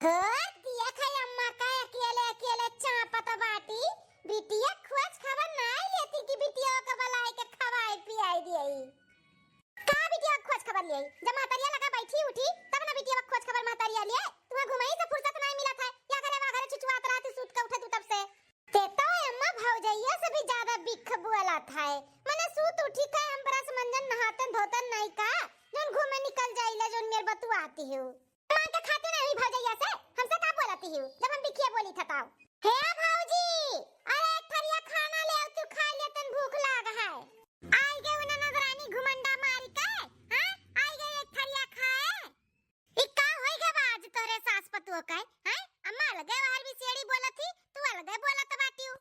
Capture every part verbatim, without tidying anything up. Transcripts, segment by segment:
हो, देखा अम्मा का अकेले अकेले चापत बाटी। बिटिया खोज खबर नाई लेती कि बिटिया के बुलाए के खवाए पियाए दिए। का बिटिया खोज खबर लिए? जब महतरिया लगा बैठी उठी तब ना बिटिया खोज खबर महतरिया लिए। तुम्हें घुमाई से फुर्सत नाई मिलत है। या घरे वा घरे चुचुआत रहती सूत के उठे तू तब से। ते तो अम्मा भौजैया से भी ज्यादा बिख बोलत है। मने सूत उठी का हम ब्रश मंजन नहातन धोतन नाई का, जोन घूमे निकल जाइला, जोन मेर बतुआती हो। माँ के खाती नहीं हुई भौजैया से, हमसे का बोलती हो जब हम बिखिया बोली था ताऊ। हे भौजी, अरे एक थरिया खाना ले आओ, तू खा ले, तन भूख लाग है। आई गए उन्हें नजरानी घुमंडा मारी के, हाँ? आई गए एक थरिया खाए। ई का होई गवा आज तोरे सास पतुओ का, हैं? अम्मा अलगे बाहर भी सेड़ी बोलत ही, तू अलगे बोलत बाटियो।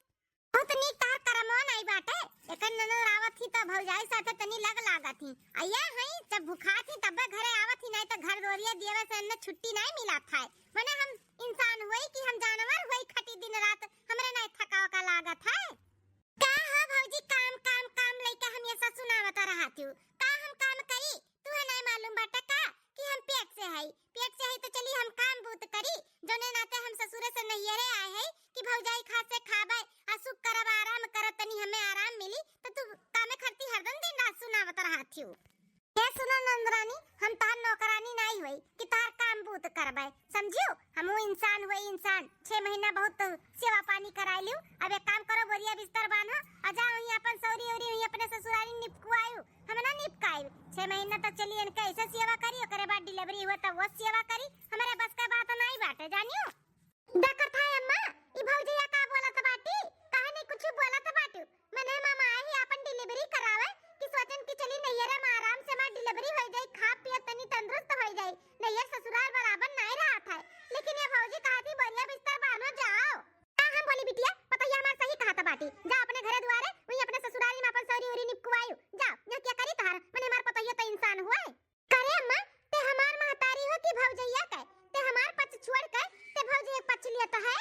बहुत नीक तार करमो नाई बाटे। एकर ननद आवत ही त भौजाई साथे तनी लग लागत ही। अइया हई, जब भुखात ही तब्बे घरे आवत ही, नाई त घर दोरिया दियवे से एन्ने छुट्टी नाई मिलत है। मने हम इंसान होई कि हम जानवर होई, खटी दिन रात, हमरे नाई थकाव का लागत है। का हो भौजी, काम, काम, काम लइके हमेसा सुनावत रहत हू। का हम काम करी? तुहे नाई मालूम बाटे का कि हम पेट से हई? पेट से हई त चली हम काम बूत करी, जौने नाते हम ससुरे से नैहरे आए हई कि भौजाई खासे खाबे, आ सुख करब, आराम करब, तनी हमें आराम मिली, त तू कामे खरती हरदम दिन रात सुनावत रहत हू। हे सुनो नंदरानी, हम तहार नौकरानी नाई होई कि तहार काम बूत करबै, समझियो? हमहू इंसान होई इंसान, छह महीना बहुत सेवा पानी कराई लियो। अब एक काम करो, बोरिया बिस्तर बांधो और जाओ वहीं अपन सौरी ओरी वहीं अपने ससुरारी निपकुआयु, हम ना निपकाई। छह महीना तक चली इनके ऐसे सेवा करी, ओकरे बाद डिलीवरी हुआ तब वो सेवा करी, हमारे बस का बात नाई बाटे, जानियो। देखत है अम्मा, ई भौजैया का बोलत बाटी? काहे नहीं कुछ बोलत बाटू? मने मामा आई ही आपन डिलीवरी करावे कि सोचन कि चली नैहरे में आराम से हमार डिलीवरी हो जाई, खा पिए तनी तंदुरुस्त हो जाई। नैहर ससुराल बराबर नहीं रहत है, लेकिन ये भौजी कहत ही बढ़िया बिस्तर बानो जाओ। का हम बोली बिटिया, पतोहिया हमार सही कहत बाटी, जा अपने घरे दुआरे, वहीं अपने ससुरारी में अपन सौरी उरी निपकुआयु, जा, यहाँ क्या करी तहार, मने हमार पतोहिया तो इंसान हुए। करे अम्मा, ते हमार महतारी हो कि भौजैया के? ते हमार पक्ष छोड़ के ते भौजैया के पक्ष लियत है?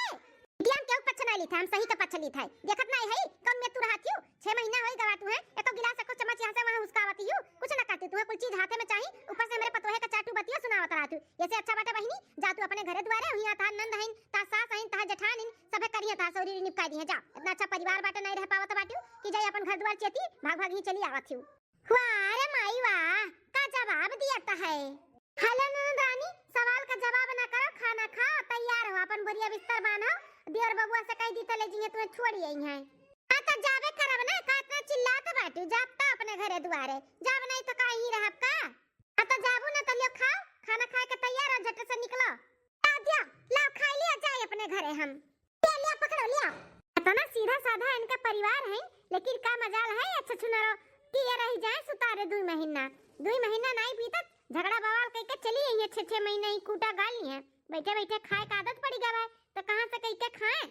बिटिया हम केहू पक्ष नाई लीत है, हम सही के पक्ष लीत है। देखत नाई है, कौन में तू रहत हियो? छह महीना होई गवा तू है, एको गिलास एको चम्मच यहाँ से वहाँ हुसकावत हियो, कुछ ना करती तू है, कुल चीज हाथे में चाही, ऊपर से हमरे पतोहे का चाटू बतिया सुनावत रहत हियो। ऐसे अच्छा बाटे बहिनी, जा तू अपने घरे दुआरे, वहीं तार नंद हईन, तार सास हईन, तार जेठान हईन, सभे करिए तार सौरी निपका दिए, जा। इतना अच्छा परिवार बाटे नाई रह पावत बाटियो कि जाई अपन घर दुआर चेती, भाग भाग ही चली आवत हियो। वाह रे माई वाह, का जवाब दिया त है। हेलो ननद रानी, सवाल का जवाब ना करो, खाना खाओ, तैयार हो, अपन बोरिया बिस्तर बांधो, दियोर बबुआ से कह दी त ले जिहे तुम्हें छोड़ी आई हैं। हाँ तो जाबे करब ना, का इतना चिल्लात बाटू, जाब त अपने घरे दुआरे, जाब नहीं तो का यहीं रहब का? हाँ तो जाबू ना तो लियो खाओ, खाना खाए के तैयार हो, झट से निकलो। ला दिया, लाओ खाई लिया जाए अपने घरे हम। लिया, लिया, पकड़ो, लिया। इतना सीधा साधा इनका परिवार है, लेकिन का मजाल है, अच्छा सुनारो कि ये रह जाए सुतारे दुई महीना। दुई महीना नाई बीतत, झगड़ा बवाल कइके चली आई है, छह, छह महीना ही कूटा गाल ली है। बैठे बैठे खाए का आदत पड़ी गवा है, तो कहाँ से कइके खाए?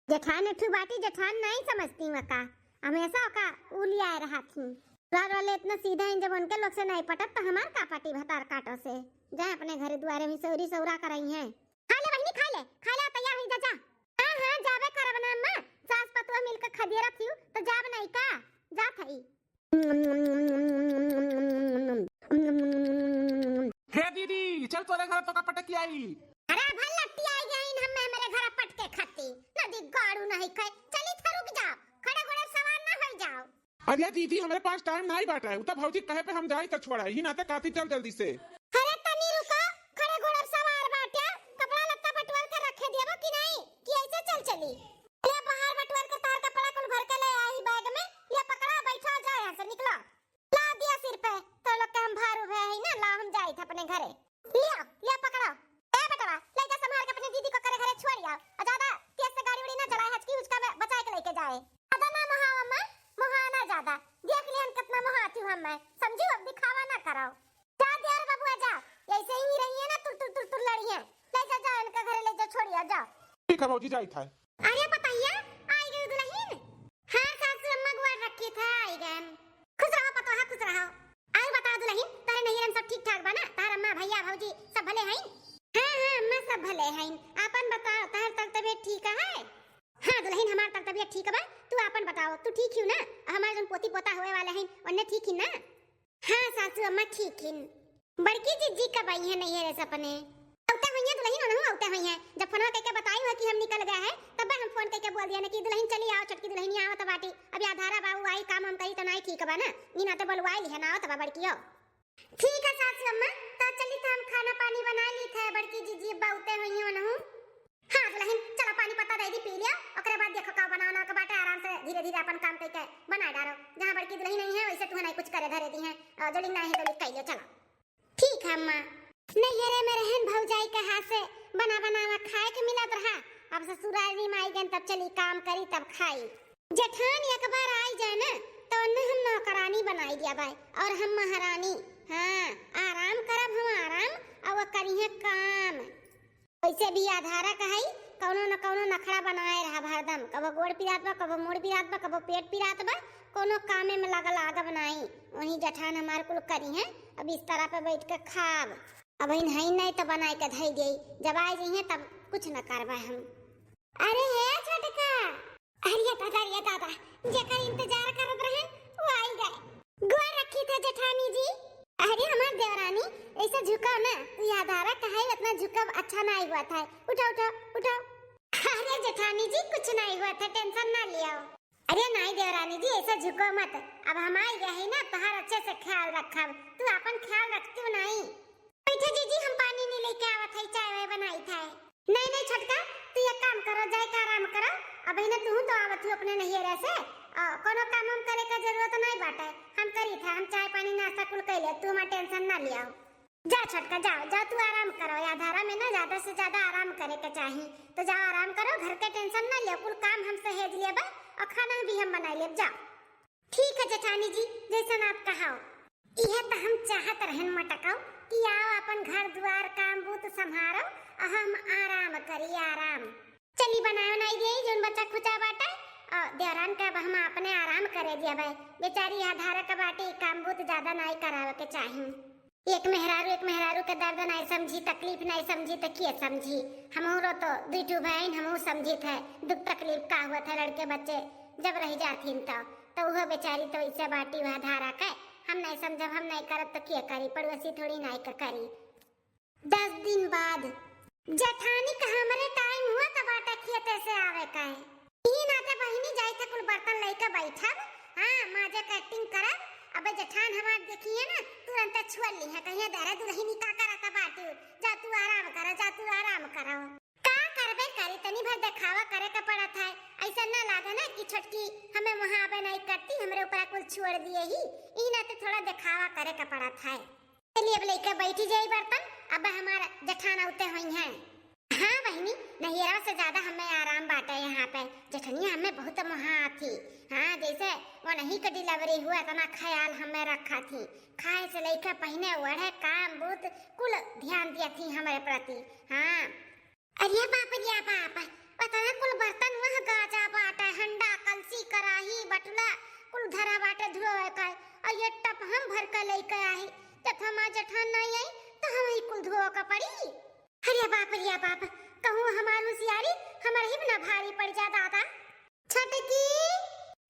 जेठान एक ठू बाटी, जेठान नाई समझती हूँ का, हमेशा का उलियाए रहा थी। ससुरार वाले इतना सीधा हैं, जब उनके लोग से नाई पटत, तो हमार का पटी भतार काटो से? जाए अपने घरे दुआरे में सौरी सौरा कराई हैं। खा ले बहिनी, खा ले, खा ले, तैयार हुई जा, जा। हाँ, हाँ, जाबे करब ना अम्मा, सास पतोह मिलके खदियरत हिउ, तो जाब नहीं का? जात हई। हे दीदी, चल तोरे घर तोका पटक आई। अरे भल लट्टी आई गई हम हमरे घर पटके खत्ती। नदी गाड़ू नहीं खाए, चली था रुक जा, खड़े घोड़े सवार ना हो जाओ। अरे दीदी, हमरे पास टाइम नाई बाटे, उ त भौजी कहे पे हम जाई त छोड़ा, ही नाते काती चल जल्दी से। अरे तनी रुका, खड़े घोड़े सवार बाटे, कपड़ा लत्ता बटोर के रखे देबो कि नहीं, कि ऐसे चल चली? ले बाहर बटोर के तार कपड़ा कुल भर के ले आई बैग में, ले पकड़ा, बैठा, जा यहाँ से निकला। ला दिया सिर पे, तो लोग के हम भार उभे है ना, ला हम जाई थे अपने घरे। लिया, लिया पकड़ा। ए बेटवा, ले जा संभाल के अपनी दीदी को करे घरे छोड़ आओ। और ज्यादा तेज से गाड़ी उड़ी ना चलाए, हचकी हुचका में बचाए के लेके जाए। ज्यादा ना मोहाओ अम्मा, मोहा ना ज्यादा। देख लिहन कितना मोहाती हूँ हम मैं। समझू, अब दिखावा ना करो। जा दिया रे बबुआ जा, ऐसे ही रही है ना, तुर तुर तुर तुर लड़ी है। ले जा, जा इनका घरे ले जा, छोड़िया जा। ठीक है भौजी, जाई था। अरे पतैया, आई गई दुल्हन। हाँ सासू अम्मा, गोड़ रखी था, आई गए। खुश रहो पतोहा, खुश रहो। आउ बता दुल्हन, तारे नैहर में सब ठीक ठाक बा ना? तार अम्मा, भैया, भौजी सब भले हैं? हाँ, हाँ अम्मा, सब भले हैं। आपन बताओ, तार तब तबीयत ठीक है? हाँ दुल्हन, हमार तब तबीयत ठीक बा। तू आपन बताओ, तू ठीक हिउ ना? हमार जौन पोती पोता होए वाले हैं, उन्ने ठीक ही ना? हाँ सासू अम्मा, ठीक हिन। बड़की जिज्जी कब आई है नैहरे से अपने? अउते हुइया दुल्हन, उनहु ते हुई है, जब फोनवा कइके बताई हुआ कि हम निकल गए हैं, तब हम फोन कइके बोल दिया ना कि दुलहिन चली आओ, छोटकी दुलहिन आवत बाटी, अभी आधारा बाबू आई, काम हम करी तो नाई ठीक बा ना, ई नाते बोलवाई लिहे ना आवत बा बड़कियो। ठीक है सासू अम्मा, तो चली तो हम खाना पानी बनाइ ली थे, बड़की जीजी अब्बा उते हुई हो नहु। हाँ दुलहिन, चलो पानी पत्ता दे दी, पी लिया, ओकरे बाद देखो का बनाना के बाटे, आराम से धीरे धीरे अपन काम कइके बनाइ डारो। जहाँ बड़की दुलहिन नहीं है वैसे तुहे नहीं कुछ करे धरे दी है, अ, जोलिक नहीं है जोलिक कइले चलो। ठीक है अम्मा। नैहरे में रहन भौजाई के हाथ से बना बनावा खाए के मिलत रहा, अब ससुरारी में आई गन तब चली काम करी तब खाई। जेठान एक बार आई जाए ना तो उन्हें हम नौकरानी बनाई दिया बाय और हम महारानी। हाँ आराम करब हम आराम और वो करिहे काम। वैसे भी आधारा कहई कौनो न कौनो नखड़ा बनाए रहब हरदम, कबो गोड़ पिरात बा, कबो मुड़ पिरात बा, कबो पेट पिरात बा, कौनो कामे में लगल आगब नाई। वहीं जेठान हमार कुल करिहे, अब बिस्तरा पे बैठ के खाब। अब इन हई नहीं तो बनाए के धई देई, जब आए जइहे तब कुछ न करबा हम। अरे हे छोटका, अरे दादा, अरे दादा, जेकर इंतजार करत रहे, वो आई गए। गोड़ रखी थे जेठानी जी। अरे हमार देवरानी, ऐसे झुकाओ ना, तू आधारा कहई उतना झुकब अच्छा नाई हुआ था। उठो, उठो, उठो। अरे जेठानी जी, कुछ नाई हुआ था, tension ना लियो। अरे नाई देवरानी जी, ऐसे झुको मत, अब हम आई गए ही ना, तोहार अच्छे से ख्याल रखब, तू अपन ख्याल रखती हो नाई। बैठे जीजी, हम पानी नहीं लेके आवत है, चाय वाय बनाई था। नहीं, नहीं छोटका, तू एक काम करो, जाए के आराम करो। अब ही ना तू तो आवत हो अपने नैहरे से, अ, कोनो काम हम करे का जरूरत नहीं बाटे, हम करी था, हम चाय पानी नाश्ता कुल कइले, तू हमार tension ना लियाओ। जा छोटका, जाओ, जाओ, तू आराम करो, या धारा में ना ज्यादा से ज्यादा आराम करे के चाही, तो जाओ आराम करो, घर के tension ना लियो, कुल काम हम सहेज लेबे, और खाना भी हम बनाई लेब, जाओ। ठीक है जेठानी जी, जैसन आप कहाओ। इहे त हम चाहत रहन मटकाओ कि आओ अपन घर दुआर काम बूत संभारो, और हम आराम करी आराम। चली बनायो नाई दिए जोन बचा खुचा बाटे, और देवरान के अब हम अपने आराम करे दिया भाई। बेचारी आधारा के बाटी काम बूत ज्यादा नाई करावे के चाही। एक मेहरारू एक मेहरारू के दर्द नाई समझी, तकलीफ नाई समझी त के समझी? हमहू रो तो दुई ठू बहन हमहू समझित है दुख तकलीफ का हुआ था लड़के बच्चे जब रह जाथिन तो। तो वह बेचारी तो इसे बाटी वह धारा के, हम नहीं समझब, हम नहीं करब तो के करी, पड़ोसी थोड़ी नहीं के करी। दस दिन बाद जेठानी का हमरे time हुआ त बाटा खेते से आवे का है। ई नाते बहिनी जाई थे कुल बर्तन लेके बैठब, हाँ माजे के acting करब। अबे जेठान हमार देखिए ना तुरंत छुअल ली है, कहिए दे रे दुलहिनी का करत बाटू, जा तू आराम करो, जा तू आराम करो। का करबे करी, तनी भर देखावा करे के पड़त है। ऐसा ना लागे ना कि छोटकी हमें वहाँ आबे नहीं करती, हमरे ऊपर कुल छोड़ दिए ही। ई नाते थोड़ा देखावा करे के पड़त है। चलिए अब लेके बैठी जाई बर्तन, अब हमार जेठान आउते होई हैं। हाँ बहिनी, नैहरा से ज्यादा हमें आराम बाटे यहाँ पे। जेठनिया हमें बहुत मोहा थी। हाँ, जैसे वो नहीं के delivery हुआ, इतना ख्याल हमें रखा थी। खाए से लेके पहने ओढ़े, काम बूत कुल ध्यान दिया थी हमारे प्रति। हाँ। अरे बाप रे बाप, पता ना कुल बर्तन वह गाजा बाटे, हंडा, कलसी, कराही, बटुला, कुल धरा बाटे धोए का। और ये टप हम भर के लेके आई, जब हमार जेठान नहीं आई तो हम ही कुल धोए का पड़ी। अरे बाप रे बाप, कहूँ हमार होशियारी हमार ही ना भारी पड़ जा दादा। छोटकी,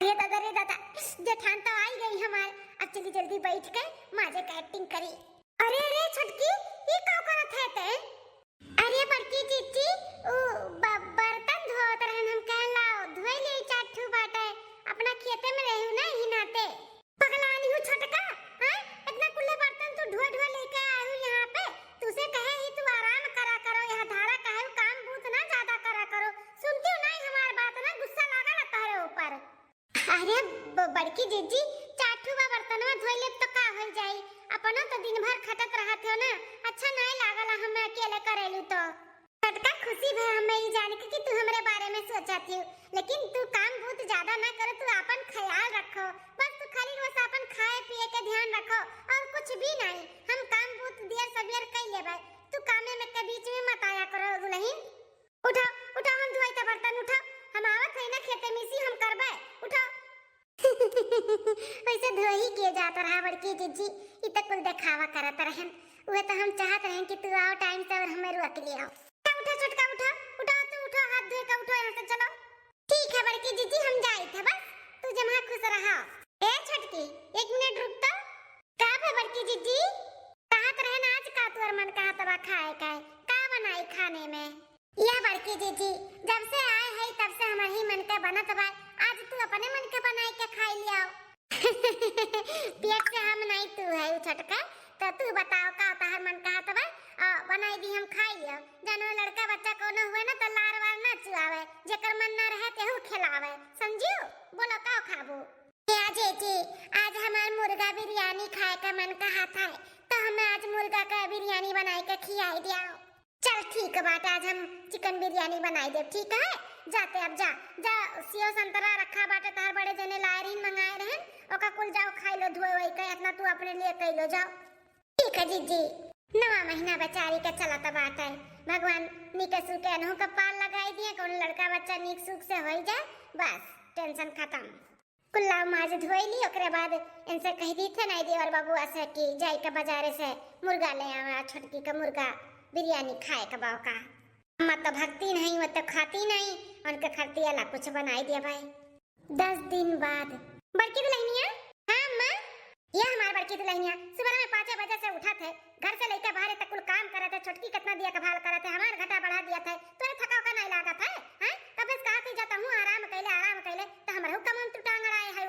अरे दादा रे दादा, जेठान तो आई गई हमार। अब चली जल्दी बैठ के माजे के acting करी। अरे रे छोटकी, ई का करत है ते? अरे बड़की जीजी, उ ब-, बर्तन धोत रहन, हम कहन लाओ धोई ले, चार ठू बाटे, अपना खेते में रहू ना, ई नाते। पगलानी हूँ छोटका, हैं? इतना कुल्ले बर्तन तू ढोए ढोए लेके आए हूँ यहाँ पे, तुसे कहे ही तू आराम करा करो, यहाँ धारा कहे काम बूत ना ज्यादा करा करो, सुनती हूँ नहीं हमार बात ना, गुस्सा लागल है तोहरे ऊपर। अरे ब-, बड़की जीजी, चार ठू बा बर्तनवा धोई लेब तो का होई जाई? अपनो तो दिन भर खटत रहत हो ना, अच्छा नाय लागला हमें अकेले करेलू तो। छोटका, खुशी भा हमें ई जान के कि तू हमरे बारे में सोचत हो, लेकिन तू काम बहुत ज्यादा ना करो, तू आपन ख्याल रखो, बस तू खाली बस आपन खाए पिए के ध्यान रखो और कुछ भी नहीं। हम काम बहुत दियर सबियर कई लेबे, तू कामे में के बीच में मत आया करो दुलहिन। उठो, उठो, हम धोई त बर्तन, उठो, हम आवत हई ना खेते में, इसी हम करबे, उठो। वैसे धोई के जात रहा बड़की जीजी, इ त कुल देखावा करत रहन, उहे त हम चाहत रहन कि तू आओ time से और हमें रोक लियो। उठो छोटका, उठो, उठो, तू उठो, हाथ धोए का उठो यहाँ से, चलो। ठीक है बड़की जीजी, हम जाई थे बस, तू जमा खुश रहा। ए छोटकी, एक मिनट रुक तो। का भे बड़की जीजी? कहत रहन आज का तोर मन कहत बा खाए का है? का नाई खाने में। या बड़की जीजी, जब से आए है तब से हमर ही मन के बनत बा, आज तू अपने मन के बनाई के खाई लियाओ। पेट से हम नाई तू है उ छोटका, तो तू बताओ का तहर मन कहत बा, आ, बनाई दी हम खाई लियाओ। जानो लड़का बच्चा कोनो हुए ना तो लार वार ना चुआवे, जेकर मन ना रहे तेहू खिलावे, समझियो? बोलो का खाबू? या जीजी, आज हमार मुर्गा बिरयानी खाए का मन कहत है, तो हमें आज मुर्गा का बिरयानी बनाई के खियाई दियाओ। चल ठीक बाटे, आज हम चिकन बिरयानी बनाई देब, ठीक है? जाते अब जा, जा सेव संतरा रखा बाटे, तहार बड़े जने लाए रहीन, मंगाए रहन, ओका कुल जाओ खाई लो धोए वोए के, इतना तू अपने लिए कई लो, जाओ। ठीक है जीजी। नवा महीना बेचारी के चलत बाटे, भगवान नीके सुके अनहु का पार लगाई दिए, कौन लड़का बच्चा नीक सुख से होई जाए, बस tension खत्म। कुल्ला माज धोई ली, ओकरे बाद इनसे कह दी थे नाई देवर बबुआ से कि जाई के बाजारे से मुर्गा ले आवा, छोटकी के मुर्गा बिरयानी खाए के बा ओका। अम्मा तो भक्ति नहीं, वो तो खाती नहीं, उनके खरती वाला कुछ बनाई दिया भाई। दस दिन बाद। बड़की दुल्हनिया। हाँ अम्मा। ये हमार बड़की दुल्हनिया सुबह में पाँचे बजे से उठत है, घर से लेके बाहर तक कुल काम करत है, छोटकी कितना दिया कभाल करत है, हमार घटा बढ़ा दिया था, तोरे थका का नहीं लागत है, हैं? कब से कहा थी जाता हूँ आराम कैले, आराम कैले, तो हमरहु कमम तू टांग अड़ाए है।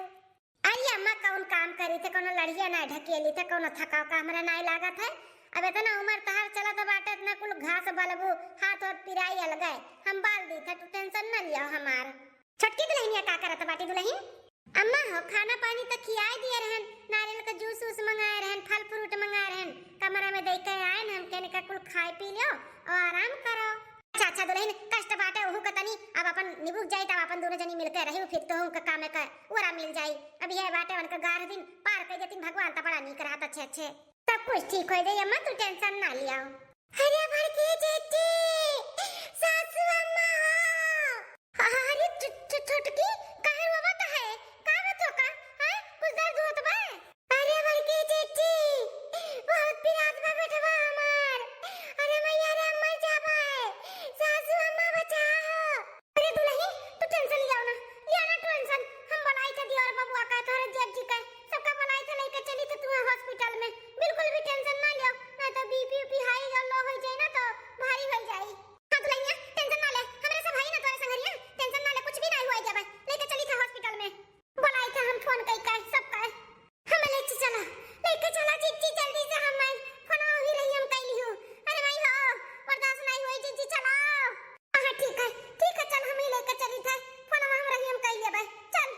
अरे अम्मा कौन काम करी थे, कोनो लड़िया नहीं ढकेली थे, कोनो थका का हमरा नहीं लागत है। अब इतना उम्र तहार चलत बाटे, इतना कुल घास बलबू, हाथ और पिराई अलगे, हम बाल दी थे, तू tension न लियो हमार। छोटकी दुल्हनिया का करत बाटी दुल्हन? अम्मा हो, खाना पानी त खियाए दिए रहन, नारियल का juice वूस मंगाए रहन, फल fruit मंगाए रहन, कमरा में दे के आए न, हम कहने का कुल खाए पी लियो और आराम करो। अच्छा, अच्छा दुल्हन, कष्ट बाटे ओहू का तनी, अब अपन निबुक जाई तब अपन दोनों जनी मिलके रही, फिर तो उनका काम का ओरा मिल जाई। अब यह बाटे उनका ग्यारह दिन पार कर देतीन भगवान, त बड़ा नीक रहत अच्छे अच्छे। सब कुछ ठीक हो जाई अम्मा, तू tension ना लियाओ। अरे बड़की जीजी, सासू अम्मा हो। अरे छु-, छु-, छोटकी, काहे रोवत है? का बात हो का? हैं? कुछ दर्द होत बा? अरे बड़की जीजी, बहुत पिरात बा बेटवा हमार। अरे मैया रे, हम मर जाबे। सासू अम्मा बचाओ। अरे दुल्हन, तू tension लियाओ ना, लियाओ ना tension। हम बुलाई थे देवर बबुआ का, तोहरे जेठ जी का, सबका बुलाई थे, लेके चली थे तुम्हें hospital में। बिल्कुल भी tension ना लियाओ, नहीं तो BP ऊपी high या low हो जाए ना तो भारी हो जाए। हाँ दुल्हनिया, tension ना ले, हमरे सब भाई ना तोरे संगरिया, tension ना ले, कुछ भी ना हुआ जाबे, लेके चली थे hospital में। बुलाई थे हम phone कई का, सब का। हम ले ची चला, लेके चला जीजी जल्दी से, हम आई। फोनवा वही रही हम कैली हूँ। अरे भाई हो, बर्दाश्त नहीं हुई जीजी, चला। हाँ, हाँ, ठीक है, ठीक है, चल हम ही लेके चली थे। फोनवा हम रही हम कैली है भाई, चल।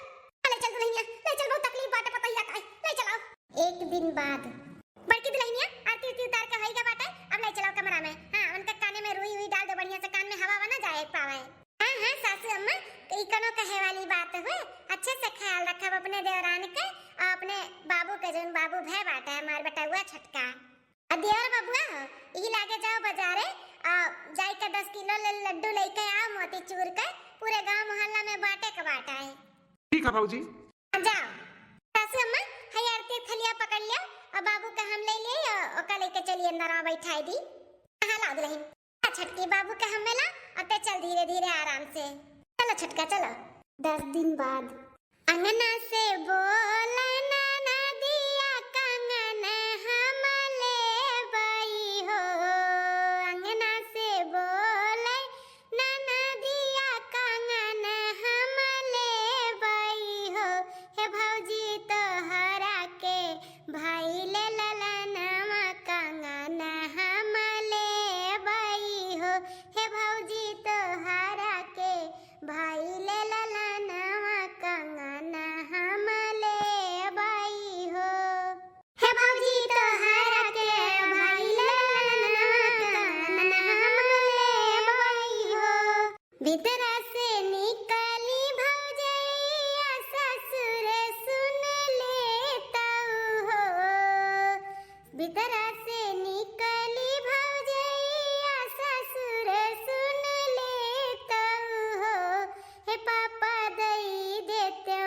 ले चल दुल्हनिया, ले चल, बहुत तकलीफ बाटे, पता ही है काहे। ले चलाओ। एक दिन बाद। बड़की दुल्हनिया, आरती उरती उतार के होई गया बाटे, अब ले चलाओ कमरा में। हाँ, उनके काने में रुई उई डाल दो, बढ़िया से कान में हवा हवा ना जाए पावे। हाँ, हाँ, सासू अम्मा, ई कौनो कहे वाली बात हुए? अच्छे से ख्याल रखब अपने देवरान के और अपने बाबू के, जौन बाबू भय बाटे, हमार बेटउआ छोटका। आ देवर बबुआ हो, ई लागे जाओ बाजारे, आ जाई के दस किलो ले लड्डू लेके आओ मोतीचूर के, पूरे गांव मोहल्ला में बांटे के बाटे। ठीक है भौजी। आ जाओ। सासू अम्मा, हई आरती थलिया पकड़ लियो और बाबू के हम ले लिए और ओका लेके चलिए अंदर आ बैठाई दी। हाँ, लाओ दुल्हन। छोटकी बाबू के हमें ला, अब ते चल धीरे धीरे आराम से। चलो छोटका चलो। दस दिन बाद। अंगना से बोले ना नदिया कंगन हम लेबई हो। अंगना से बोले ना नदिया कंगन हम लेबई हो। हे भौजी तोहरा के भइले ललनवा कंगन हम लेबई हो। हे भौजी तोहरा के भइले ललनवा कंगन हम लेबई हो। हे भौजी तोहरा के भइले ललनवा कंगन हम लेबई हो। भीतरा से निकली भौजैया ससुर सुन लेतऊ हो। भीतरा से निकली भौजैया ससुर सुन लेतऊ हो। हे पापा दई देतो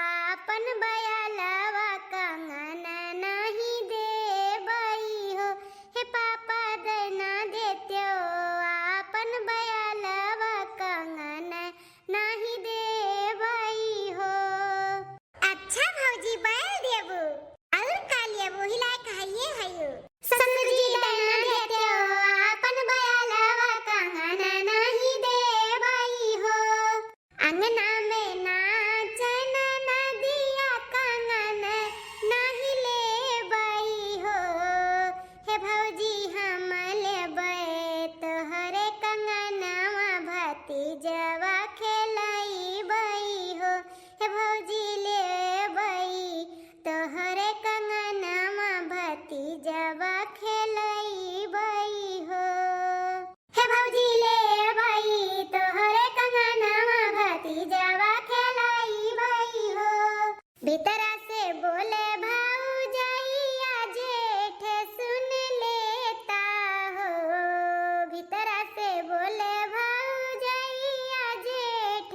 आपन बयलवा कंगन नहीं देबई हो। हे पापा दई ना देतो आपन बयलवा कंगन तीजवा खेलइबइ हो, हे भौजी लेबइ तोहरे कंगनवा, भतीजवा खेलइबइ हो। हे भौजी लेबइ तोहरे कंगनवा, भतीजवा खेलइबइ हो। भीतरा से बोले भौजइया, जेठ सुन लेता हो। भीतरा से बोले भौजइया, जेठ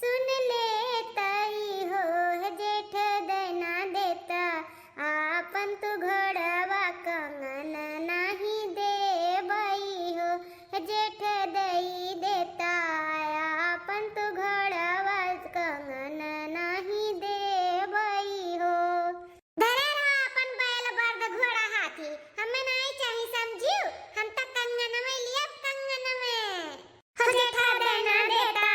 सुन लेतइ हो। हे जेठ दैना देता आपन तू घोड़वा, कंगन नाहीं देबइ हो। हे जेठ दइ देता आपन तू घोड़वा, कंगन नाहीं देबइ हो। धरे रहा आपन बैल बर्द घोड़ा हाथी, हमें नाहीं चाही समझिउ, हम त कंगनवे लियब कंगनवे। हो जेठा दैना देता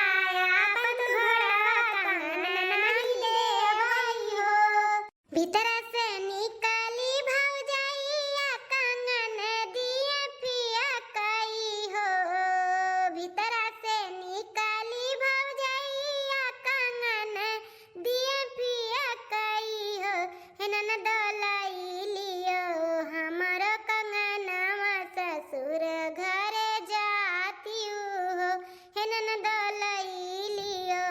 आपन तू घोड़वा, कंगन नाहीं देबइ हो। भीतरा से निकाली भौजइया कंगन दिया पिया कई हो। भीतरा से निकाली भौजइया कंगन दिया पिया कई हो। हे ननदो लई लियो हमरो कंगनवा ससुर घर जातिउ हो। हे ननदो लई लियो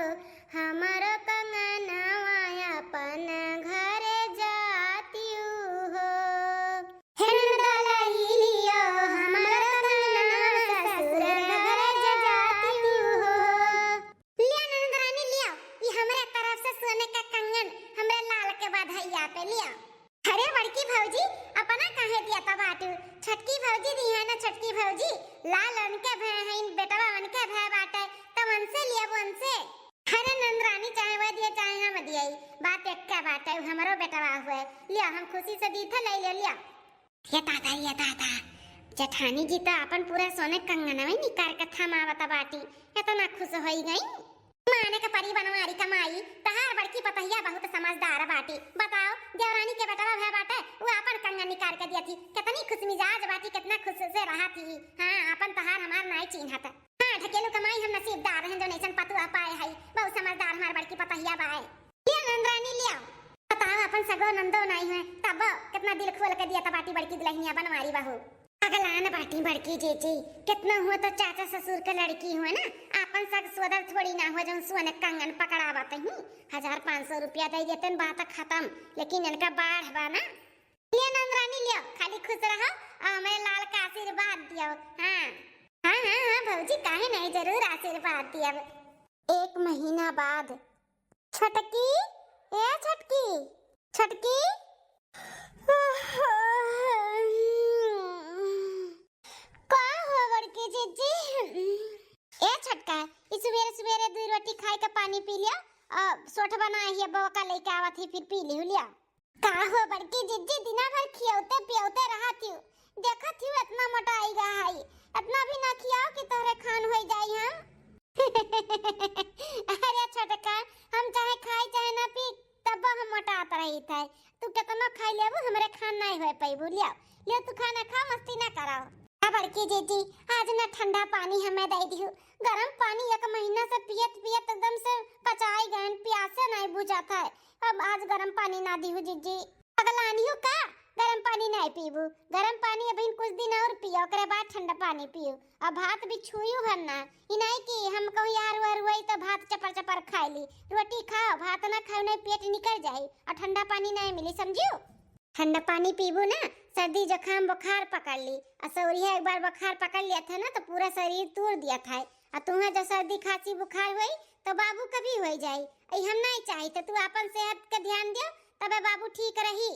हमरो कंगनवा अपन घर जातिउ हो। हे ननदो लई लियो हमरो कंगनवा ससुर घर जातिउ हो। लिया ननद रानी लिया, ई हमरे तरफ से सोने का कंगन हमरे लाल के बधइया पे लिया। अरे बड़की भौजी, अपना काहे दिया त बाटू? छोटकी भौजी दिहे ना, छोटकी भौजी, लाल उनके भय है, इन बेटवा उनके भय बाटे, त उनसे लियब उनसे। अरे ननद रानी, चाहे वह दिए चाहे हम दिए, बात एक का बाटे, उ हमरो बेटवा हुए। लिया, हम खुशी से दी थे, ले ले लिया। ये दादा, ये दादा, जेठानी जी त आपन पूरा सोने कंगनवे निकार के थमावत बाटी, इतना खुश होई गई। माने के परी बनवारी कमाई, तहार बड़की पतहिया बहुत समझदार बाटी। बताओ, देवरानी के बेटवा भय बाटे, उ आपन कंगन निकार के दिया थी, कितनी खुश मिजाज बाटी, कितना खुश से रहा थी। हाँ, आपन तहार हमार नाई चिन्हत। हाँ, ढकेलू कमाई हम नसीबदार हैं, जो नैसन पतुआ पाए हई, बहुत समझदार हमार बड़की पतहिया बाए। लिया नंदरानी लिया। बताओ, अपन सगो नंदो नाई है, तब कितना दिल खोल के दिया त बाटी बड़की दुल्हनिया बनवारी बहू। अगलान बाटी बड़की जीजी, कितना हुआ तो चाचा ससुर के लड़की हुआ ना, आपन सग सोदर थोड़ी ना हुआ, जौन सोने कंगन पकड़ावत ही, हजार पाँच सौ रुपया दे देतन, बात खत्म, लेकिन इनका बाढ़ बा ना। लिया नंदरानी लिया, खाली खुश रहो और हमारे लाल का आशीर्वाद दियो। हाँ, हाँ, हाँ, हाँ भौजी, काहे नहीं, जरूर आशीर्वाद दियब। एक महीना बाद। छोटकी, ए छोटकी, छोटकी। का हो बड़की जीजी? ए छोटका, ई सुबेरे सुबेरे दुई रोटी खाए के पानी पी लिया, आ, सोठ बनाए हिया, बउआ का लेके आवत ही, फिर पी लिहु लिया। का हो बड़की जिज्जी, दिना भर खियौते पियौते रहत हिउ, देखत हिउ इतना मोटाई गा हई, इतना भी ना खियाओ कि तोहरे खान होई जाई हम। अरे छोटका, हम चाहे खाई चाहे ना पी, तब हम मोटात रही थे। तू केतनो खाई लेबू, हमरे खान नहीं होए पैबू। लियो, लियो तू खाना खाओ, मस्ती ना कराओ। आ बड़की जिज्जी, आज ना ठंडा पानी हमें दे दिहु, गरम पानी एक महीना से पियत पियत एकदम से पचाई गए, प्यासे नहीं बुझात है। अब आज गरम पानी ना दिहु जिज्जी। पगलानियो का? गरम पानी नहीं पीबू? गरम पानी अभी कुछ दिन और पियो, ओकरे बाद ठंडा पानी पियो। अब भात भी छुइयो हन ना। ई नहीं कि हम कहूँ यार वार हुई तो भात चपर चपर खाए ली। रोटी खाओ, भात ना खाओ, नहीं पेट निकल जाई और ठंडा पानी नहीं मिली, समझियो? ठंडा पानी पीबू ना, सर्दी जुकाम बुखार पकड़ ली। और सौरिया एक बार बुखार पकड़ लिया था ना, तो पूरा शरीर तोड़ दिया था। और तुम्हें जो सर्दी खांसी बुखार हुई, तो बाबू का भी हो जाई। अई हम नहीं चाही, तो तू अपन सेहत का ध्यान दियो, तबे बाबू ठीक रही।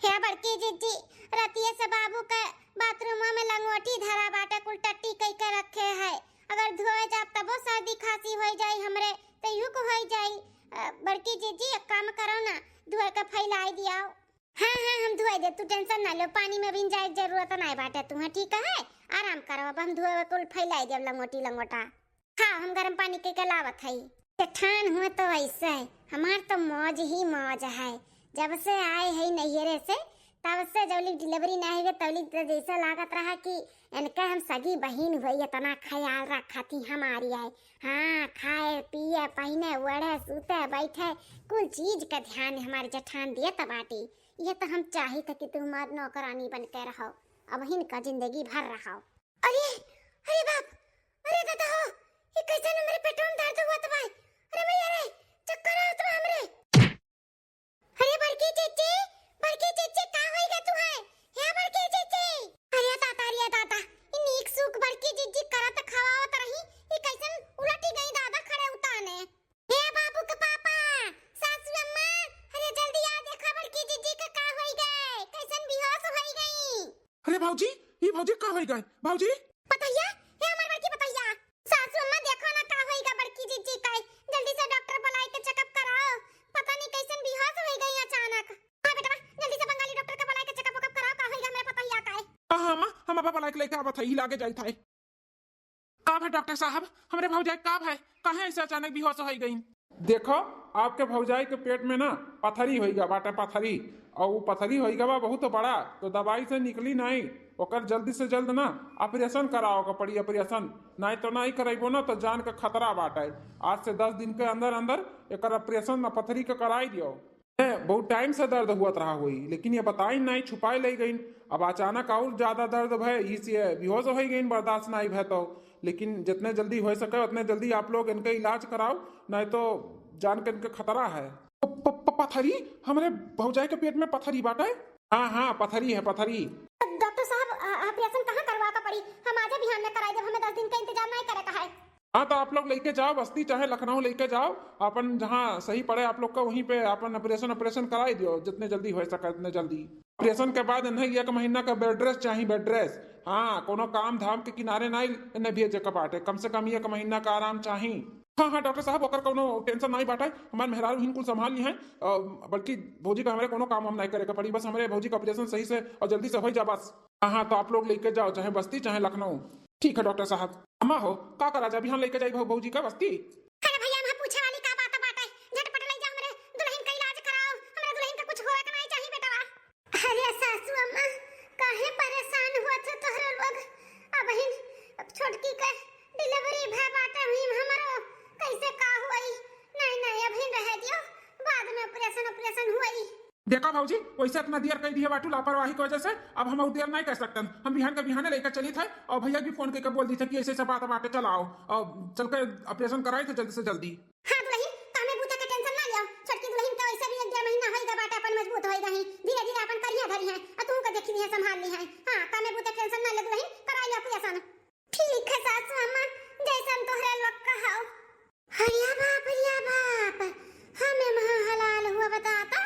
हे बड़की जिज्जी, रतिये से बाबू के बाथरूम में लंगोटी धरा बाटे, कुल टट्टी कई के रखे है। अगर धोए जाब तबो सर्दी खांसी होई जाई हमरे, तो यू को होई जाई। अ, बड़की जिज्जी, एक काम करो ना, धोए के फैलाई दियाओ। हाँ, हाँ, हम धोए दे, तू tension ना लो, पानी में भी जाए के जरूरत नहीं बाटे तुम्हें, ठीक है? आराम करो, अब हम धोए कुल फैलाई देब लंगोटी लंगोटा। हाँ, हम गरम पानी के, के लावत हई। जेठान हुआ तो ऐसे है, हमार तो मौज ही मौज है। जब से आए है नैहरे से, तब से जौली delivery ना हुए, तौली तो जैसा लागत रहा कि इनके हम सगी बहिन हुई, इतना ख्याल रखत ही हमारी है। हाँ, खाए, पिए, पहिने, ओढ़े, सूते, बैठे, कुल चीज का ध्यान हमारे जेठान दिए त बाटी। ये तो हम चाहित है कि तू हमार नौकरानी बन के रहो, अबहिन का जिंदगी भर रहो। अरे, अरे बाप, अरे दादा हो, ये कैसन हमरे पेटवा में दर्द हुआ त भाई? अरे भैया रे, चक्कर आवत बा हमरे। अरे बड़की चीची, बड़की चीची, का होइगा तुहैं? हे बड़की चीची। अरे दादा, अरे दादा, ई नीक सुख बड़की चीची करत खवावत रही, ई कैसन उलटी गई दादा खड़े उताने। हे बाबू के पापा, सासू अम्मा, अरे जल्दी आ देखा बड़की चीची के का होइगा, कैसन बेहोश होइगा। अरे भौजी, ई भौजी का होइगा? भौजी? पतैया, हे हमार बड़की पतैया। सासू अम्मा देखो ना का होइगा बड़की चीची का, जल्दी से डॉक्टर बुलाए के चेकअप कराओ, पता नहीं कैसन बेहोश होइगा अचानक। हाँ बेटवा, जल्दी से बंगाली डॉक्टर के बुलाए के चेकअप वेकअप कराओ, का होइगा हमरे पतैया का। हाँ, हाँ, अम्मा, हम अब बुलाए के लेके आवत है, ई लागे जाइत है। का भा डॉक्टर साहब, हमरे भौजाई का भा, काहे ऐसे अचानक बेहोश होइ गईं? देखो, आपके भौजाई के पेट में ना पथरी होइगा बाटे, पथरी। और वो पथरी होइगा बा बहुत बड़ा, तो दवाई से निकली नहीं। ओकर जल्दी से जल्द ना ऑपरेशन करावे के पड़ी, ऑपरेशन। नहीं तो नहीं करैबो ना तो जान के खतरा बाटे। आज से दस दिन के अंदर अंदर एकर ऑपरेशन ना पथरी के कराई दियो। ए, बहुत टाइम से दर्द हुअत रहा होई, लेकिन ये बताई नहीं, छुपाए ले गईं। अब अचानक और ज्यादा दर्द भय, इसे बेहोश होइ गईं, बर्दाश्त नहीं भय तो। लेकिन जितने जल्दी हो सके उतने जल्दी आप लोग इनका इलाज कराओ, नहीं तो जान के इनके खतरा है। प-, प-, प-, पथरी? हमरे भौजाई के पेट में पथरी बाटे? हाँ, हाँ, पथरी है, पथरी। डॉक्टर साहब, आ, ऑपरेशन कहाँ करवा का पड़ी? हम आजे बिहान में कराई देब, हमें दस दिन का इंतजार नहीं करे का है। हाँ, तो आप लोग लेके जाओ बस्ती चाहे लखनऊ लेके जाओ, अपन जहाँ सही पड़े आप लोग का, वहीं पे अपन ऑपरेशन, ऑपरेशन कराई दियो, जितने जल्दी हो सके उतने जल्दी। ऑपरेशन के बाद इन्हें एक महीना का बेड रेस्ट चाहिए, बेड रेस्ट। हाँ, कोनो काम धाम के किनारे ना इन्हें भेजे के बाटे, कम से कम एक महीना का आराम चाहिए। हाँ, हाँ, डॉक्टर साहब, ओकर कोनो टेंशन नहीं बाटे, हमार मेहरारू हिन कुल संभाल ली हैं, अ, बल्कि भौजी का हमरे कोनो काम हम नहीं करे के पड़ी, बस हमरे भौजी का ऑपरेशन सही से और जल्दी से हो जा बस। हाँ, हाँ, तो आप लोग लेके जाओ, चाहे बस्ती, चाहे लखनऊ। ठीक है डॉक्टर साहब। अम्मा हो, का करा जा, बिहान लेके जाई भौ-, भौजी का बस्ती? अरे भैया, वहाँ पूछे वाली का बात बाटे? झटपट ले जा हमरे दुल्हन का इलाज कराओ, हमरे दुल्हन का कुछ होए के नहीं चाहिए बेटवा। अरे सासू अम्मा, काहे परेशान हुआ थे तोहरे लोग? अबहिन छोटकी के डिलीवरी भय बाटे हुई हमरो, कैसे का हुई? नहीं, नहीं, अबहिन रहे दियो, बाद में ऑपरेशन, ऑपरेशन हुई। देखा भौजी, वैसे इतना देर कर दिए बाटू लापरवाही की वजह से, अब हम और देर नहीं कर सकते। हम बिहान के बिहाने लेकर चली थे और भैया भी फोन करके बोल दी थे कि ऐसे ऐसे बात बाटे, चलाओ और चल के ऑपरेशन कराई थे जल्दी से जल्दी। हाँ दुल्हन, कामे बूते के टेंशन ना लियो, छोटकी दुल्हन के वैसे भी एक डेढ़ महीना होइगा बाटे, अपन मजबूत होइगा ही, धीरे धीरे अपन करिया धरी है, और तू का देखी है, संभाल ली है। हाँ, कामे बूते टेंशन ना ले दुल्हन, करा लियो ऑपरेशन। ठीक है सासू अम्मा, जैसन तोहरे लोग कहो। अरे बाप रे बाप, हमें महा हलाल हुआ बताता,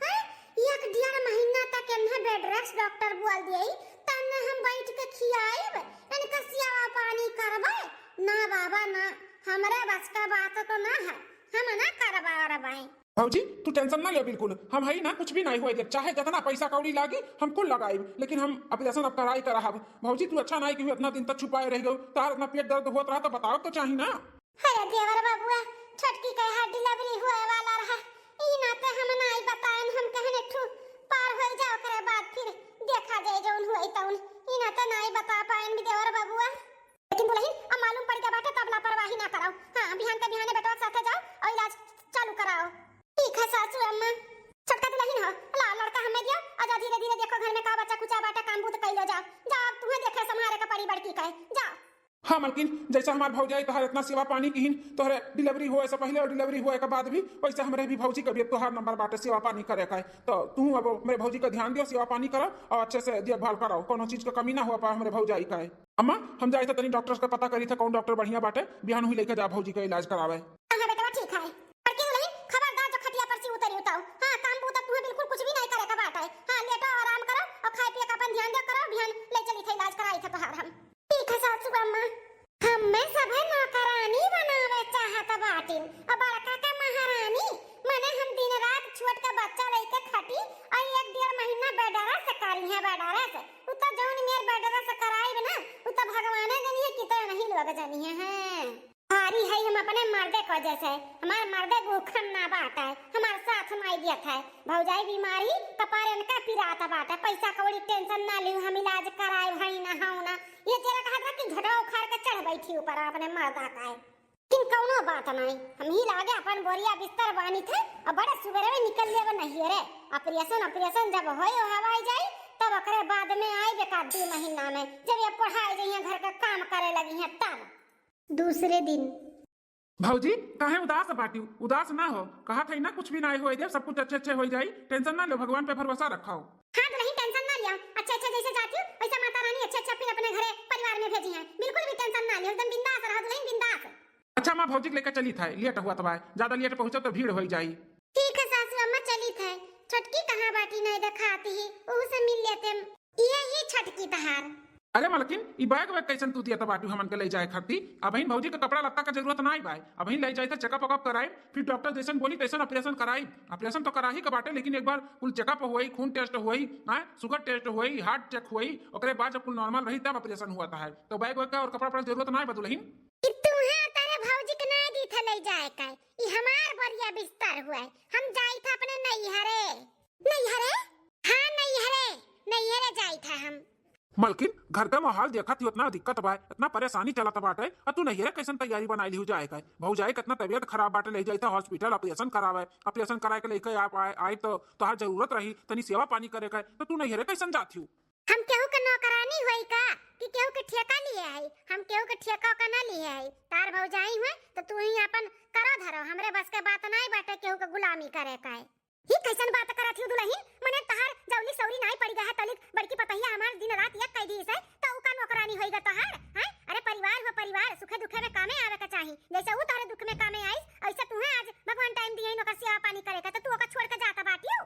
हैं? एक डेढ़ महीना तक इन्हें बेड रेस्ट डॉक्टर बोल दिए, तन्ने हम बैठ के खियाइब, इनका सेवा पानी करबे? ना बाबा ना, हमरे बस का बात तो ना है, हम ना करबा रबाई। भौजी, तू टेंशन ना ले बिल्कुल, हम हई ना, कुछ भी नहीं होए देब, चाहे जितना पैसा कौड़ी लागी हम कुल लगाइब, लेकिन हम ऑपरेशन अब कराई के रहब। भौजी, तू अच्छा नहीं कि इतना दिन तक छुपाए रह गयो, तार इतना पेट दर्द होत रहा तो बताओ तो चाही ना। अरे देवर बबुआ, छोटकी के यहाँ डिलीवरी होए वाला रहा, ई नाते हम नाई बताएन, हम कहन एक ठू पार होई जाओ, ओकरे बाद फिर देखा जाए जौन होई तौन, ई नाते नाई बता पाएन भी देवर बबुआ। लेकिन दुल्हन, अब मालूम पड़ गया बाटे, तब लापरवाही ना कराओ। हाँ, बिहान के बिहाने बेटवा के साथे जाओ और इलाज चालू कराओ। ठीक है सासू अम्मा। छोटका दुल्हन हो, ला लड़का हमें दियो, आ जा धीरे धीरे देखो घर में का बच्चा कुचा बाटे, काम बूत कैलो जाओ। जाओ, अब तुम्हें देखे संभारे के पड़ी बड़की का, जाओ। हाँ मलकिन, जैसे हमार भौजाई तोहार इतना सेवा पानी किहिन, तोहरे डिलीवरी होए से पहले और डिलीवरी होए के बाद भी, वैसे हमरे भी भौजी के भी तोहार नंबर बाटे सेवा पानी करे का। तो तू अब हमरे भौजी का ध्यान दियो, सेवा पानी करो और अच्छे से देखभाल करो, कोनो चीज का कमी ना हो पाए हमरे भौजाई का। अम्मा, हम जाए थे तनी डॉक्टर का पता करी थे, कौन डॉक्टर बढ़िया बाटे, बिहान हुई लेके जा भौजी का इलाज करावे। हाँ, हाँ बेटवा, ठीक है। बड़की दुल्हन, खबरदार जो खटिया पर से उतरी उताऊ। हाँ, काम बूता तुम्हें बिल्कुल कुछ भी नहीं करे का बाटे। हाँ, लेटो, आराम करो और खाए पिए का अपन ध्यान दिया करो, बिहान ले चली थे इलाज कराई थे तोहार हम। ठीक है सासू अम्मा। हमें सभे नौकरानी बनावे चाहत बाटिन, और बड़का के महारानी, माने हम दिन रात छोट के बच्चा लेके खटी और एक डेढ़ महीना bed rest करी है, bed rest। उ तो जौन मेर bed rest कराइब ना, उ तो भगवाने जनिए कि तो नहीं लोग जनिए हैं। भारी है हम अपने मर्दे के वजह से, हमार मर्दे गुखन ना बाटे, हमार साथ नाई दियत है। भौजाई बीमार ही, कपार इनका पिरात बाटे, पैसा कौड़ी tension ना लियो, हम इलाज कराए, भाई ना हौ ना। ये तेरा कहत रहा कि झटवा उखाड़ के चढ़ बैठी ऊपर अपने मर्दा का है। लेकिन कौनो बात नाई, हम ही लागे अपन बोरिया बिस्तर बानी थे, अब बड़े सुबेरे में निकल लेब नैहरे। Operation, operation जब होए हवाई जाई, तब ओकरे बाद में आइब एक आध दू महीना में, जब ये पढ़ाई जइहे, घर का काम करे लगी हैं तब। दूसरे दिन। भौजी, काहे उदास बाटियो? उदास ना हो, कहा था ना कुछ भी ना होए दे, सब कुछ अच्छे अच्छे हो जाई, tension ना लो, भगवान पे भरोसा रखाओ। हाँ दुलहिन, tension ना लियो, अच्छे अच्छे जैसे जाती हो वैसे माता रानी अच्छे अच्छे फिर अपने घरे परिवार में भेजी हैं। बिल्कुल भी tension ना लियो, एकदम बिंदास रहो दुलहिन, बिंदास। अच्छा माँ, भौजी के लेके चली था, late हुआ तबाय, ज्यादा late पहुँचो तो भीड़ हो जाई। ठीक है सासू अम्मा, चली था। छोटकी कहाँ बाटी, नहीं देखाती ही, ओहू से मिल लेते। ये, ये छोटकी तहार। अरे मलकिन, ई bag वैग कैसन तू दिया बाटू हमन के ले जाए खाती? अबहिन भौजी के कपड़ा लत्ता के जरूरत नाई बाय। अबहिन ले जाए थे checkup वकअप कराई, फिर doctor जैसन बोली तैसन operation कराई। Operation तो कराही के बाटे, लेकिन एक बार कुल checkup होई, खून test होई, हाँ, sugar test होई, heart check होई, ओकरे बाद जब कुल normal रही तब operation हुआ था है। तो bag वैग का और कपड़ा वपड़ा जरूरत नाई बा दुलहिन। ई तुहे तारे भौजी के नाई दी थे ले जाए का, ई हमार बोरिया बिस्तर हुआ है, हम जाई था अपने नैहरे। नैहरे? हाँ नैहरे, नैहरे जाई था हम। मलकिन, घर का माहौल देखत ही उतना दिक्कत बा, इतना परेशानी चलत बाटे, आ तू नैहरे कैसन तैयारी बनाई लिहू जाए का? भौजाई के इतना तबीयत खराब बाटे, ले जाई था hospital operation करावे, operation कराए के लेके आप आए, आई तो तोहार जरूरत रही तनी सेवा पानी करे का, तो तू नैहरे कैसन जात हियू? हम केहू के नौकरानी होई का कि केहू के ठेका लिए आई? हम केहू के ठेका का ना लिए आई। तार भौजाई हुए तो तू ही अपन करो धरो, हमरे बस के बात नाई बाटे केहू के गुलामी करे का है। ही कैसन बात करत हियू दुलहिन? मने तहार जौली सौरी नाई पड़ी गया है तलिक बड़की पतहिया हमार दिन रात एक कई दी से, तो उ का नौकरानी होई गा तहार? हैं? अरे परिवार हो परिवार, सुखे दुखे में कामे आवे के चाही। जैसे उ तोहरे दुख में कामे आइस, ऐसे तुहे आज भगवान time दिए ओकर सेवा पानी करे का, तो तू ओकर छोड़ के जाता बाटियो?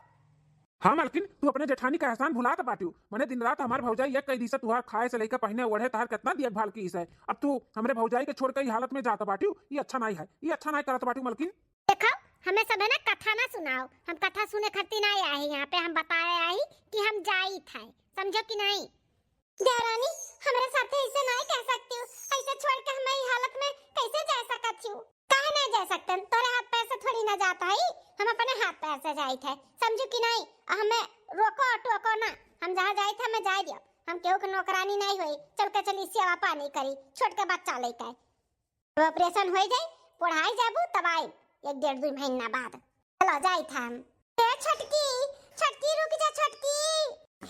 हाँ मलकिन, तू अपने जेठानी का एहसान भुलात बाटियो। मने दिन रात हमार भौजाई एक कई दी से तुहार खाए से लेकर पहिने ओढ़े तहार कितना देखभाल की से। अब तू हमरे भौजाई के छोड़ के ई हालत में जात बाटियो, ई अच्छा नाई है, ई अच्छा नाई करत बाटियो मलकिन। देखो, हमें सब है ना कथा ना सुनाओ, हम कथा सुने खातिर ना आए हैं यहाँ पे, हम बताए आई कि हम जाई था, समझो कि नहीं? देवरानी, हमरे साथे ऐसे नाई कह सकती हो, ऐसे छोड़ के हमें ई हालत में कैसे जा सकत छियो? काहे ना जा सकते? तोरे हाथ पैर से थोड़ी ना जात है, हम अपने हाथ पैर से जाई थे, समझू कि नहीं? हमें रोको टोको ना, हम जहाँ जाई थे हमें जाए दियो, हम केहू के नौकरानी नहीं होई, चल के चली सेवा पानी करी, छोट के बच्चा लेके। जब operation हो जाई, पढ़ाई जाबू तब आई, एक डेढ़ दू महीना बाद। चलो जाई था हम। ए छोटकी, छोटकी रुक जा छोटकी।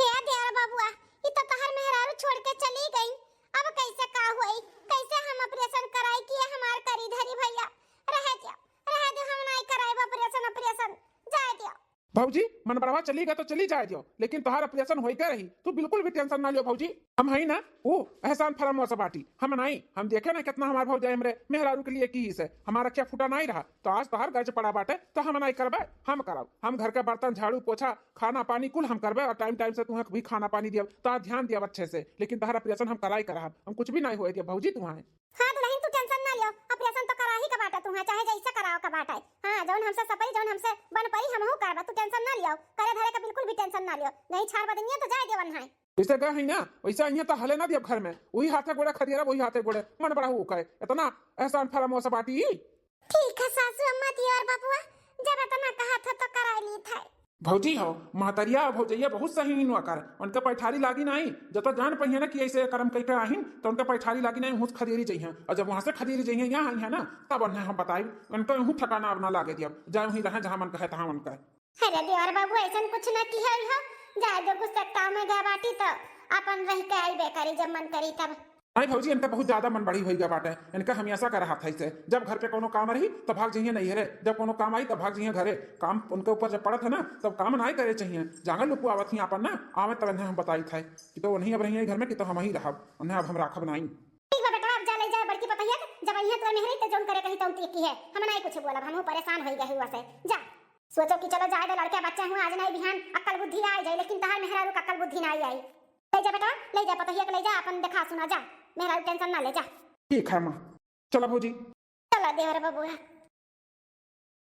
हे देवर बबुआ, ई तो तहार मेहरारू छोड़ के चली गई, अब कैसे का होई? कैसे हम operation कराई कि ये हमार करी धरी भैया? रहे दियो, रहे दियो, हम नाई कराई operation, operation जाए दियो। भौजी, मनबड़वा चली गए तो चली जाए दियो, लेकिन तोहार operation होई के रही, तू बिल्कुल भी tension ना लियो भौजी। हम हई ना, ऊ एहसान फरामोश बाटी, हम नाई, हम देखे ना कितना हमार भौजाई हमरे मेहरारू के लिए की से, हमार अखिया फूटा नाई रहा, तो आज तोहार गर्ज पड़ा बाटे, तो हम नाई करबे, हम करब, हम घर के बर्तन, झाड़ू, पोछा, खाना पानी कुल हम करबे और time time से तुहें भी खाना पानी दियब, तो ध्यान दियब अच्छे से, लेकिन तोहार operation हम कराई करब, हम कुछ भी नाई होए दियब भौजी तुहें। हाँ दुलहिन, तू tension ना लियो, operation तो कराही का बाटे तुहें, चाहे जैसे कराओ का बाटे। हाँ, जौन हमसे सपरी, जौन हमसे बन परी, हमहू करबा, तू tension ना लियो, करे धरे का बिल्कुल भी tension ना लियो। नहीं छाड़ बदनिया तो जाए दियो वन्हाई। जैसे गए हैं ना, वैसे यहाँ तो हले ना दियो घर में, वही हाथे गोड़े खदियारा, वही हाथे गोड़े, मनबड़ाहू का है, इतना एहसान फरामोश बाटी। ठीक है सासू अम्मा, देवर बबुआ, जब इतना कहा था तो करा ली था। भौजी हो, महतरिया और भौजैया बहुत सही इन ओकर, उनके पैठारी लागी नहीं। जब तो जान पहिए ना कि ऐसे करम कई के आहिन, तो उनके पैठारी लागी नहीं, हुस खदेरी जइहें। और जब वहाँ से खदेरी जइहें, यहाँ आई है ना, तब उन्हें हम बताई, उनके वहीं ठिकाना अब ना लागे दियब, जाए वहीं रहे जहाँ मन कहे तहाँ उनका। अरे देवर बाबू, ऐसन कुछ ना किहे हो, जाए दो, गुस्सा काम में गए बाटी तो अपन रह के आई बेकारी, जब मन करी तब। नहीं भौजी, इनका बहुत ज्यादा मन बड़ी होई गया बाटे। इनका हमेशा का रहा था इसे, जब घर पे कोनो काम रही तो भाग जाइए नैहरे, जब कोनो काम आई तब भाग जाइए घरे। काम उनके ऊपर जब पड़त है ना, तब काम नहीं करे चाहिए। जांगर लुकु आवत ही आपन ना, आवे तब इन्हें हम बताई था कि तो उन्हीं अब रही घर में कि तो हम ही रहब, उन्हें अब हम राखब नहीं। ठीक बा बेटा, अब जा ले जाए बड़की पतहिया के, जब अइहें तोर मेहरी तो जौन करे कही तौन तू किहे, हम नहीं कुछ बोलब, हमहू परेशान होई गए हुआ से। जा। सोचो कि चलो जाए दे लड़के बच्चे हुआ, आज नहीं बिहान अक्कल बुद्धि आ जाए, लेकिन तहार मेहरारू का अक्कल बुद्धि ना आई। ले जा बेटा, ले जा पतहिया के, ले जा अपन देखा सुना जा, मेहरारू tension ना ले जा। ठीक है माँ, चलो भौजी। चलो देवर बबुआ।